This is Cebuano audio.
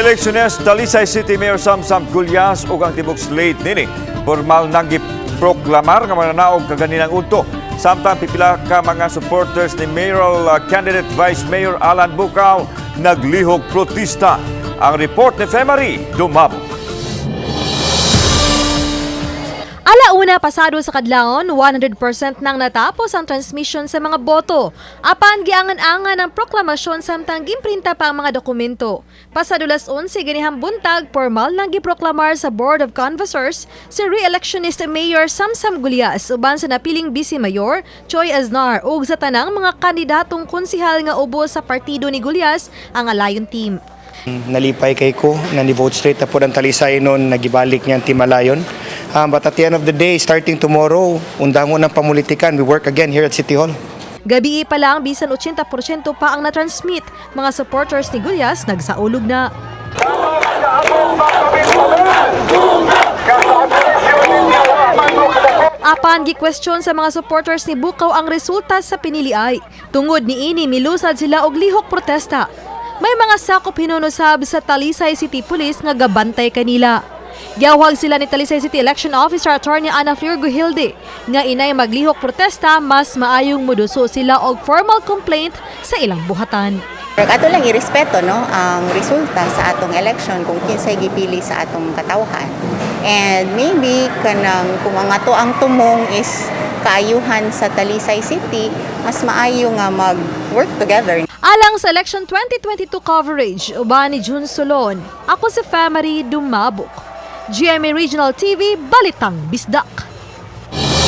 Re-electionist Talisay City Mayor Samsam Gullas ug ang tibok slate nini formal nang giproklamar nga mananaog kaganinang udto. Samtang pipila ka mga supporters ni mayoral candidate Vice Mayor Alan Bucao naglihok protesta. Ang report ni Femary Dumabok. Alauna pasado sa kadlawon, 100% nang natapos ang transmission sa mga boto. Apan giangan-angan ang proklamasyon samtang gimprinta pa ang mga dokumento. Pasado las 11 ganihang buntag, formal nang giproklamar sa Board of Canvassers si re-electionist Mayor Samsam Gullas uban sa napiling Vice Mayor Choi Aznar ug sa tanang mga kandidatong konsihal nga ubos sa partido ni Gullas, ang Alayon Team. Nalipay kay ko na ni vote straight na po ang Talisay noon, nagibalik niya ang Team Alayon. But at the end of the day, starting tomorrow, undangon ng pamulitikan. We work again here at City Hall. Gabi pa lang, bisan 80% pa ang na-transmit. Mga supporters ni Gullas nagsaulog na. Apan gi-question sa mga supporters ni Bucao ang resulta sa piniliay. Tungod ni ini, milusad sila og lihok protesta. May mga sakop hinunusab sa Talisay City Police nga gabantay kanila. Giawhag sila ni Talisay City Election Officer Attorney Ana Fleur Guhilde nga inay maglihok protesta, mas maayong muduso sila og formal complaint sa ilang buhatan. Ato lang irespeto, no, ang resulta sa atong election kung kinsay gipili sa atong katawhan. And maybe kanang kung ang ato ang tumong is kaayuhan sa Talisay City, mas maayo nga mag-work together. Alang sa Election 2022 coverage, uban ni June Solon. Ako si Famary Dumabok. GMA Regional TV, Balitang Bisdak.